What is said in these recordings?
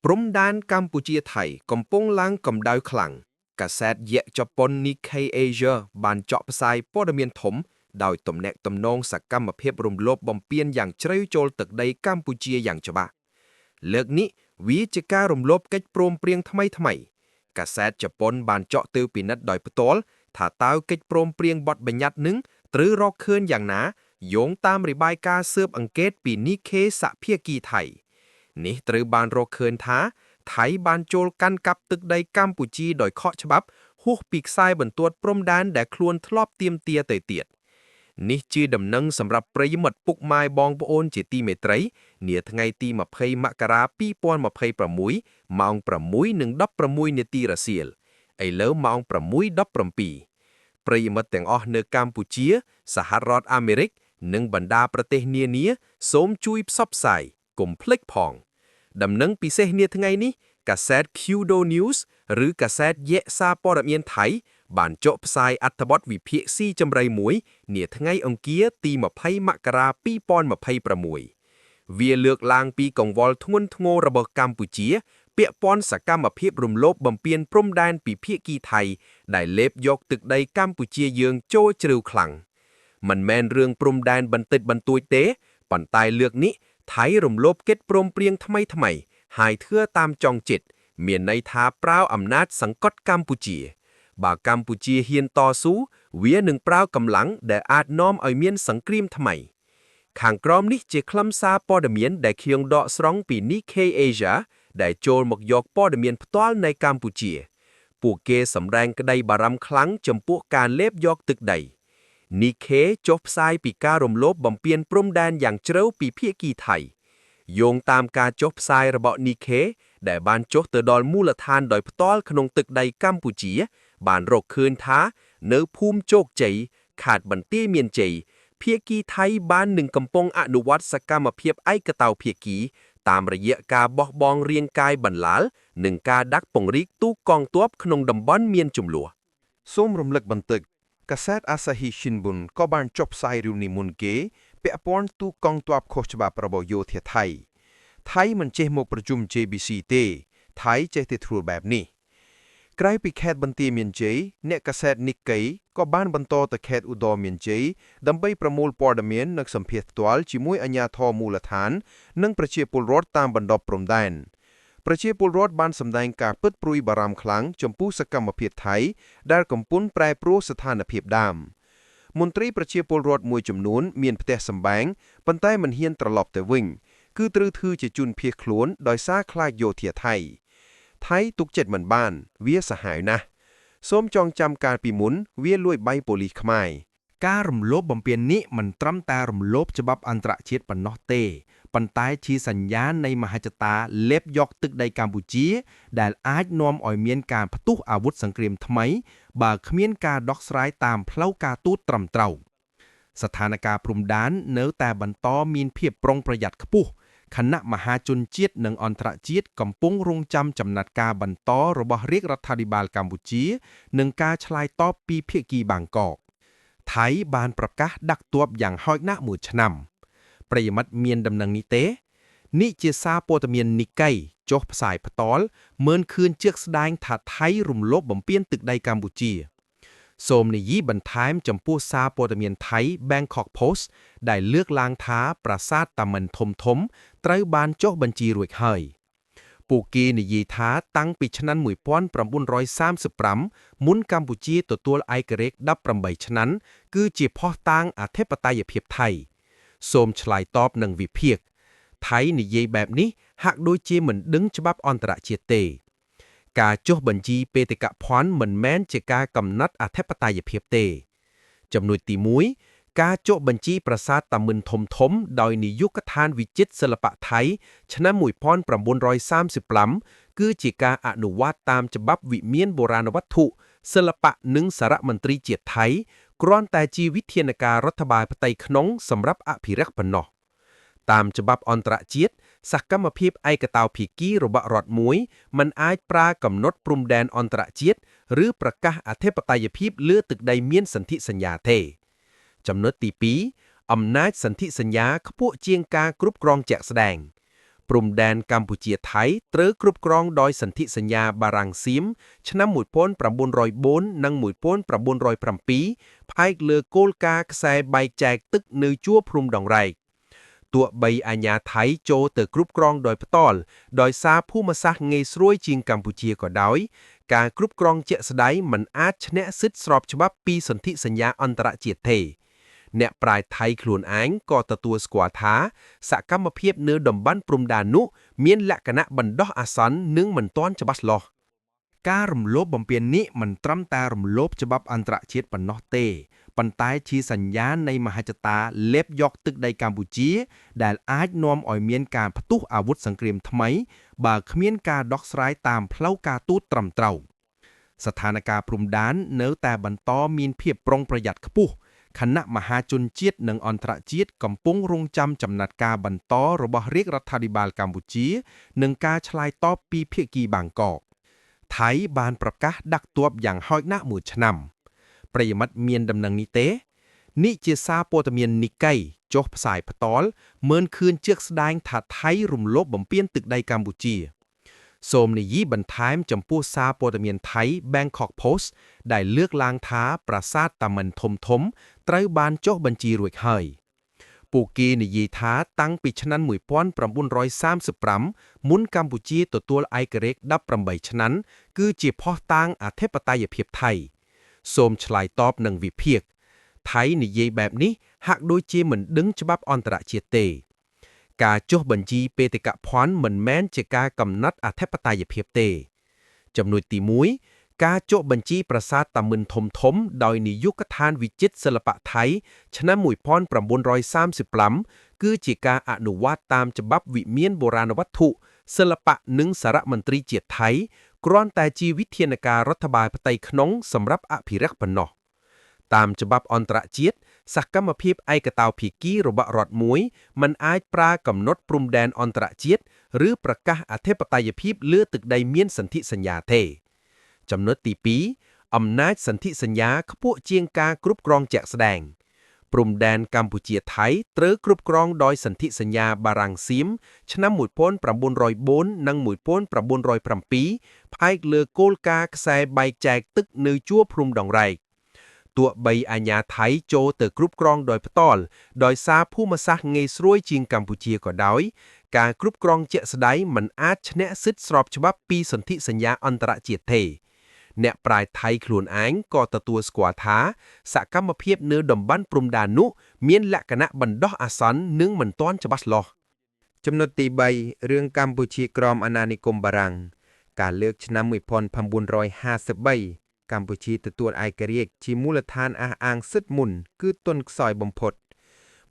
ព្រំដែនកម្ពុជាថៃកំពុងឡើងកម្ដៅខ្លាំងកាសែតយក្សជប៉ុន Nikkei Asia បានចុះផ្សាយព័ត៌មានធំដោយទំនាក់ទំនងសកម្មភាពរំលោភបំពានយ៉ាងជ្រៅចូលទឹកដីកម្ពុជាយ៉ាងច្បាស់លើកនេះវាជាការរំលោភកិច្ចព្រមព្រៀងថ្មីថ្មីកាសែតជប៉ុនបានចុះទៅពិនិត្យដោយផ្ទាល់ថាតើកិច្ចព្រមព្រៀងបទបញ្ញត្តិនឹងត្រូវរកឃើញយ៉ាងណាយោងតាមរបាយការណ៍ស៊ើបអង្កេតពី Nikkei សហភាគីថៃ នេះត្រូវបានរកឃើញថាថៃបានចូលកាន់កាប់ទឹកដីកម្ពុជាដោយខុសច្បាប់ហួសពីខ្សែបន្ទាត់ព្រំដែនដែលខ្លួនធ្លាប់ទាមទារទៅទៀតនេះជាដំណឹងសម្រាប់ប្រិយមិត្តពុកម៉ែបងប្អូនជាទីមេត្រីនាថ្ងៃទី20មករា2026ម៉ោង6:16នាទីរសៀលឥឡូវម៉ោង6:17ប្រិយមិត្តទាំងអស់នៅកម្ពុជា សហរដ្ឋអាមេរិក និងបណ្ដាប្រទេសនានាសូមជួយផ្សព្វផ្សាយកុំភ្លេចផង ដំណឹងពិសេសនាថ្ងៃនេះកាសែត Kyodo News ឬកាសែតយៈសារព័ត៌មានថៃ បានចុះផ្សាយអត្ថបទវិភាគស៊ីជម្រៅមួយនាថ្ងៃអង្គារទី20មករា2026វាលើកឡើងពីកង្វល់ធ្ងន់ធ្ងររបស់កម្ពុជា ពាក់ព័ន្ធសកម្មភាពរំលោភបំពានព្រំដែនពីភាគីថៃ ដែលលេបយកទឹកដីកម្ពុជាយើងចូលជ្រៅខ្លាំងមិនមែនរឿងព្រំដែនបន្តិចបន្តួចទេប៉ុន្តែលើកនេះថៃរំលោភកិច្ចព្រមព្រៀងថ្មីថ្មីហើយធ្វើតាមចង់ចិត្តមានន័យថាប្រើអំណាចសង្កត់កម្ពុជា បើកម្ពុជាហ៊ានតស៊ូវានឹងប្រើកម្លាំងដែលអាចនាំឲ្យមានសង្គ្រាមថ្មី ខាងក្រោមនេះជាខ្លឹមសារព័ត៌មានដែលខ្ញុំដកស្រង់ពី Nikkei Asia ដែលចូលមកយកព័ត៌មានផ្ទាល់នៃកម្ពុជា ពួកគេសម្ដែងក្តីបារម្ភខ្លាំងចំពោះការលេបយកទឹកដី Nikkei ចុះផ្សាយពីការរំលោភបំពានព្រំដែនយ៉ាងជ្រៅពីភាគីថៃយោងតាមការចុះផ្សាយរបស់ Nikkei ដែលបានចុះទៅដល់មូលដ្ឋានដោយផ្ទាល់ក្នុងទឹកដីកម្ពុជា បានរកឃើញថា នៅភូមិជោគជ័យខេត្តបន្ទាយមានជ័យភាគីថៃបាននឹងកំពុងអនុវត្តសកម្មភាពឯកតោភាគី តាមរយៈការបោះបង់រាងកាយបន្លាល និងការដាក់ពង្រាយទូកកងទ័ពក្នុងតំបន់មានជម្លោះ សូមរំលឹកបន្តិចកាសែត Asahi Shimbun ក៏បានចុះផ្សាយរឿងនេះមុនគេពាក់ព័ន្ធទូកងទ័ពខុសច្បាប់របស់យោធាថៃថៃមិនចេះមកប្រជុំ JBC ទេថៃចេះតែធ្វើបែបនេះក្រៅពីខេត្តបន្ទាយមានជ័យអ្នកកាសែត Nikkei ក៏បានបន្តទៅខេត្តឧត្តរមានជ័យដើម្បីប្រមូលព័ត៌មាននិងសម្ភាសន៍ផ្ទាល់ជាមួយអាជ្ញាធរមូលដ្ឋាន និងប្រជាពលរដ្ឋតាមបណ្ដប់ព្រំដែន ប្រជាពលរដ្ឋបានសម្ដែងការពិតព្រួយបារម្ភខ្លាំងចំពោះសកម្មភាពថៃដែលកំពុងប្រែប្រួលស្ថានភាពដើមមន្ត្រីប្រជាពលរដ្ឋមួយចំនួនមានផ្ទះសម្បែងប៉ុន្តែមិនហ៊ានត្រឡប់ទៅវិញ គឺត្រូវធ្វើជាជនភៀសខ្លួនដោយសារខ្លាចយោធាថៃ ថៃទុកចិត្តមិនបាន វាសាហាវណាស់សូមចងចាំកាលពីមុនវាលួចបាយប៉ូលីសខ្មែរ ការរំលោភបំពាននេះមិនត្រឹមតែរំលោភច្បាប់អន្តរជាតិប៉ុណ្ណោះទេប៉ុន្តែជាសញ្ញាណនៃមហិច្ឆតាលេបយកទឹកដីកម្ពុជា ដែលអាចនាំឲ្យមានការផ្ទុះអាវុធសង្គ្រាមថ្មី បើគ្មានការដោះស្រាយតាមផ្លូវការទូតត្រឹមត្រូវស្ថានភាពព្រំដែននៅតែបន្តមានភាពប្រុងប្រយ័ត្នខ្ពស់ខណៈមហាជនជាតិនិងអន្តរជាតិកំពុងរងចាំចំណាត់ការបន្តរបស់រាជរដ្ឋាភិបាលកម្ពុជា និងការឆ្លើយតបពីភាគីបាងកក ថៃបានប្រកាសដាក់ទ័ពយ៉ាងហោចណាស់មួយឆ្នាំប្រិយមិត្តមានដំណឹងនេះទេ នេះជាសារព័ត៌មាននិកៃចុះផ្សាយផ្ទាល់មើលឃើញជាក់ស្ដែងថាថៃរំលោភបំពានទឹកដីកម្ពុជា សូមនិយាយបន្ថែមចំពោះសារព័ត៌មានថៃ Bangkok Post ដែលលើកឡើងថាប្រាសាទតាមិនធំធំត្រូវបានចុះបញ្ជីរួចហើយ ពួកគេនិយាយថាតាំងពីឆ្នាំ1935មុនកម្ពុជាទទួលឯករាជ្យ18ឆ្នាំគឺជាភស្តុតាងអធិបតេយ្យភាពថៃ សូមឆ្លើយតបនឹងវិភាគថៃនិយាយបែបនេះហាក់ដូចជាមិនដឹងច្បាប់អន្តរជាតិទេ ការចុះបញ្ជីបេតិកភណ្ឌមិនមែនជាការកំណត់អធិបតេយ្យភាពទេ ចំណុចទី1ការចុះបញ្ជីប្រាសាទតាមិនធំធំដោយនាយកដ្ឋានវិចិត្រសិល្បៈថៃឆ្នាំ1935គឺជាការអនុវត្តតាមច្បាប់វិមានបុរាណវត្ថុសិល្បៈនិងសារមន្ត្រីជាតិថៃគ្រាន់តែជាវិធានការរដ្ឋបាលផ្ទៃក្នុងសម្រាប់អភិរក្សប៉ុណ្ណោះតាមច្បាប់អន្តរជាតិសកម្មភាពឯកតោភាគីរបស់រដ្ឋមួយមិនអាចប្រើកំណត់ព្រំដែនអន្តរជាតិឬប្រកាសអធិបតេយ្យភាពលើទឹកដីមានសន្ធិសញ្ញាទេ ចំណុចទី2អំណាចសន្ធិសញ្ញាខ្ពស់ជាងការគ្រប់គ្រងជាក់ស្ដែង ព្រំដែនកម្ពុជាថៃត្រូវគ្រប់គ្រងដោយសន្ធិសញ្ញាបារាំងសៀមឆ្នាំ1904និង1907ផ្អែកលើគោលការណ៍ខ្សែបែកចែកទឹកនៅជួរភ្នំដងរែកទោះបីអាជ្ញាថៃចូលទៅគ្រប់គ្រងដោយផ្ទាល់ដោយសារភូមិសាស្ត្រងាយស្រួលជាងកម្ពុជាក៏ដោយការគ្រប់គ្រងជាក់ស្ដែងមិនអាចឈ្នះសិទ្ធិស្របច្បាប់ពីសន្ធិសញ្ញាអន្តរជាតិទេអ្នកប្រាជ្ញថៃខ្លួនឯងក៏ទទួលស្គាល់ថាសកម្មភាពនៅតំបន់ព្រំដែននោះមានលក្ខណៈបណ្ដោះអាសន្ននិងមិនទាន់ច្បាស់លាស់ ការរំលោភបំពាននេះមិនត្រឹមតែរំលោភច្បាប់អន្តរជាតិប៉ុណ្ណោះទេប៉ុន្តែជាសញ្ញាណនៃមហិច្ឆតាលេបយកទឹកដីកម្ពុជា ដែលអាចនាំឲ្យមានការផ្ទុះអាវុធសង្គ្រាមថ្មី បើគ្មានការដោះស្រាយតាមផ្លូវការទូតត្រឹមត្រូវស្ថានភាពព្រំដែននៅតែបន្តមានភាពប្រុងប្រយ័ត្នខ្ពស់ខណៈមហាជនជាតិនិងអន្តរជាតិកំពុងរងចាំចំណាត់ការបន្តរបស់រាជរដ្ឋាភិបាលកម្ពុជា និងការឆ្លើយតបពីភាគីបាងកក ថៃបានប្រកាសដាក់ទ័ពយ៉ាងហោចណាស់មួយឆ្នាំប្រិយមិត្តមានដំណឹងនេះទេនេះជាសារព័ត៌មាននិកៃចុះផ្សាយផ្ទាល់មើលឃើញជាក់ស្ដែងថាថៃរំលោភបំពានទឹកដីកម្ពុជា សូមនិយាយបន្ថែមចំពោះសារព័ត៌មានថៃ Bangkok Post ដែលលើកឡើងថាប្រាសាទតាមិនធំធំត្រូវបានចុះបញ្ជីរួចហើយពួកគេនិយាយថាតាំងពីឆ្នាំ1935មុនកម្ពុជាទទួលឯករាជ្យ18ឆ្នាំគឺជាភស្តុតាងអធិបតេយ្យភាពថៃសូមឆ្លើយតបនឹងវិភាគថៃនិយាយបែបនេះហាក់ដូចជាមិនដឹងច្បាប់អន្តរជាតិទេ ការចុះបញ្ជីបេតិកភណ្ឌមិនមែនជាការកំណត់អធិបតេយ្យភាពទេ ចំណុចទី1ការចុះបញ្ជីប្រាសាទតាមិនធំធំដោយនាយកដ្ឋានវិចិត្រសិល្បៈថៃឆ្នាំ1935គឺជាការអនុវត្តតាមច្បាប់វិមានបុរាណវត្ថុសិល្បៈនិងសារមន្ត្រីជាតិថៃគ្រាន់តែជាវិធានការរដ្ឋបាលផ្ទៃក្នុងសម្រាប់អភិរក្សប៉ុណ្ណោះតាមច្បាប់អន្តរជាតិសកម្មភាពឯកតោភាគីរបស់រដ្ឋមួយមិនអាចប្រើកំណត់ព្រំដែនអន្តរជាតិឬប្រកាសអធិបតេយ្យភាពលើទឹកដីមានសន្ធិសញ្ញាទេចំណុចទី2អំណាចសន្ធិសញ្ញាខ្ពស់ជាងការគ្រប់គ្រងជាក់ស្ដែងព្រំដែនកម្ពុជាថៃត្រូវគ្រប់គ្រងដោយសន្ធិសញ្ញាបារាំងសៀមឆ្នាំ1904និង1907ផ្អែកលើគោលការណ៍ខ្សែបែកចែកទឹកនៅជួរភ្នំដងរែកទោះបីអាជ្ញាថៃចូលទៅគ្រប់គ្រងដោយផ្ទាល់ដោយសារភូមិសាស្ត្រងាយស្រួលជាងកម្ពុជាក៏ដោយការគ្រប់គ្រងជាក់ស្ដែងមិនអាចឈ្នះសិទ្ធិស្របច្បាប់ពីសន្ធិសញ្ញាអន្តរជាតិទេអ្នកប្រាជ្ញថៃខ្លួនឯងក៏ទទួលស្គាល់ថាសកម្មភាពនៅតំបន់ព្រំដែននោះមានលក្ខណៈបណ្ដោះអាសន្ននិងមិនទាន់ច្បាស់លាស់ ចំណុចទី3រឿងកម្ពុជាក្រមអាណានិគមបារាំងការលើកឆ្នាំ1953កម្ពុជាទទួលឯករាជ្យជាមូលដ្ឋានអះអាងសិទ្ធិមុនគឺទន់ខ្សោយបំផុត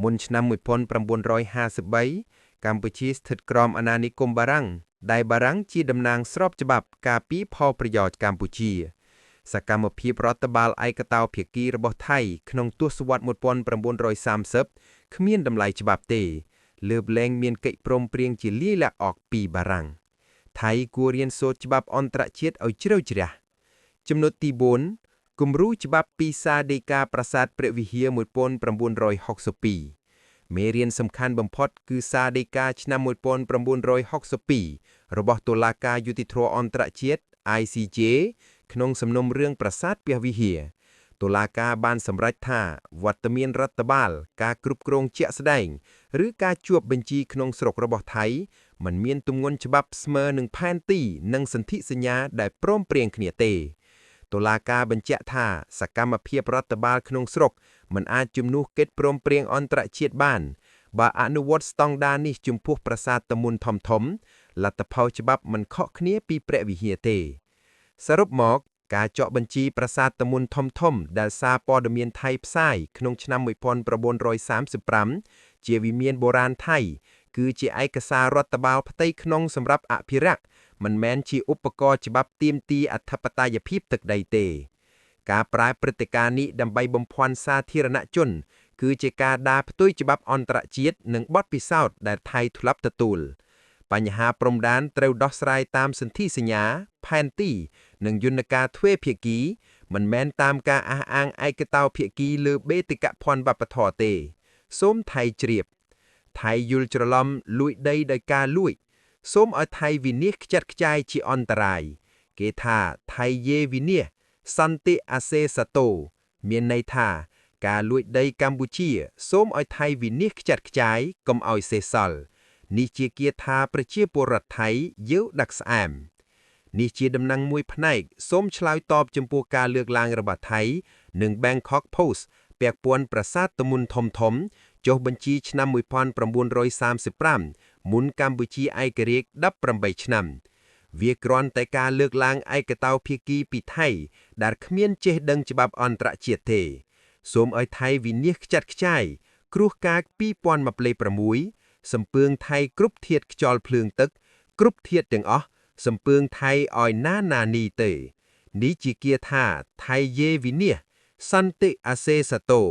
មុនឆ្នាំ1953កម្ពុជាស្ថិតក្រោមអាណានិគមបារាំងដែលបារាំងជាតំណាងស្របច្បាប់ការពារផលប្រយោជន៍កម្ពុជាសកម្មភាពរដ្ឋបាលឯកតោភាគីរបស់ថៃក្នុងទសវត្សរ៍1930គ្មានតម្លៃច្បាប់ទេលើបលែងមានកិច្ចព្រមព្រៀងជាលាយលក្ខណ៍អកពីបារាំងថៃគួររៀនសូត្រច្បាប់អន្តរជាតិឲ្យជ្រៅជ្រះចំណុចទី4គំរូច្បាប់ពីសាលដីកាប្រាសាទព្រះវិហារ1962មេរៀនសំខាន់បំផុតគឺសាលដីកាឆ្នាំ1962របស់តុលាការយុត្តិធម៌អន្តរជាតិ ICJ ក្នុងសំណុំរឿងប្រាសាទព្រះវិហារតុលាការបានសម្រេចថាវត្តមានរដ្ឋបាលការគ្រប់គ្រងជាក់ស្ដែងឬការជួបបញ្ជីក្នុងស្រុករបស់ថៃមិនមានទម្ងន់ច្បាប់ស្មើនឹងផែនទីនិងសន្ធិសញ្ញាដែលព្រមព្រៀងគ្នាទេតុលាការបញ្ជាក់ថាសកម្មភាពរដ្ឋបាលក្នុងស្រុកមិនអាចជំនួសកិច្ចព្រមព្រៀងអន្តរជាតិបានបើអនុវត្តស្តង់ដារនេះចំពោះប្រាសាទតមុនធំធំលទ្ធផលច្បាប់មិនខុសគ្នាពីព្រះវិហារទេសរុបមកការចកបញ្ជីប្រាសាទតមុនធំធំដែលសារព័ត៌មានថៃផ្សាយក្នុងឆ្នាំ1935ជាវិមានបុរាណថៃគឺជាឯកសាររដ្ឋបាលផ្ទៃក្នុងសម្រាប់អភិរក្សមិនមែនជាឧបករណ៍ច្បាប់ទាមទារអធិបតេយ្យភាពទឹកដីទេការប្រើព្រឹត្តិការណ៍នេះដើម្បីបំភាន់សាធារណជនគឺជាការដើរផ្ទុយច្បាប់អន្តរជាតិនិងបទពិសោធន៍ដែលថៃធ្លាប់ទទួលបញ្ហាព្រំដែនត្រូវដោះស្រាយតាមសន្ធិសញ្ញាផែនទីនិងយន្តការទ្វេភាគីមិនមែនតាមការអះអាងឯកតោភាគីលើបេតិកភណ្ឌវប្បធម៌ទេសូមថៃជ្រាប ថៃយល់ច្រឡំលួចដីដោយការលួច សូមឲ្យថៃវិនិច្ឆ័យខ្ចាត់ខ្ចាយជាអន្តរាយ គេថាថៃយេវិនិច្ឆ័យសន្តិអសេសតោមានន័យថា ការលួចដីកម្ពុជា សូមឲ្យថៃវិនិច្ឆ័យខ្ចាត់ខ្ចាយកុំឲ្យសេសសល់នេះជាគាថាប្រជាពលរដ្ឋថៃយើដឹកស្អែមនេះជាដំណឹងមួយផ្នែកសូមឆ្លើយតបចំពោះការលើកឡើងរបស់ថៃ និង Bangkok Post ពាក់ព័ន្ធប្រាសាទតមុនធំធំចុះបញ្ជីឆ្នាំ1935មុនកម្ពុជាឯករាជ្យ18ឆ្នាំ វាគ្រាន់តែការលើកឡើងឯកតោភាគីពីថៃដែលគ្មានចេះដឹងច្បាប់អន្តរជាតិទេ សូមឲ្យថៃវិនិច្ឆ័យខ្ចាត់ខ្ចាយគ្រោះកាច2026សំពឿងថៃគ្រប់ធាតខ្យល់ភ្លើងទឹក គ្រប់ធាតទាំងអស់សំពឿងថៃឲ្យណាណានីទេ នេះជាគាថាថៃយេវិនិច្ឆ័យសន្តិអសេសតោ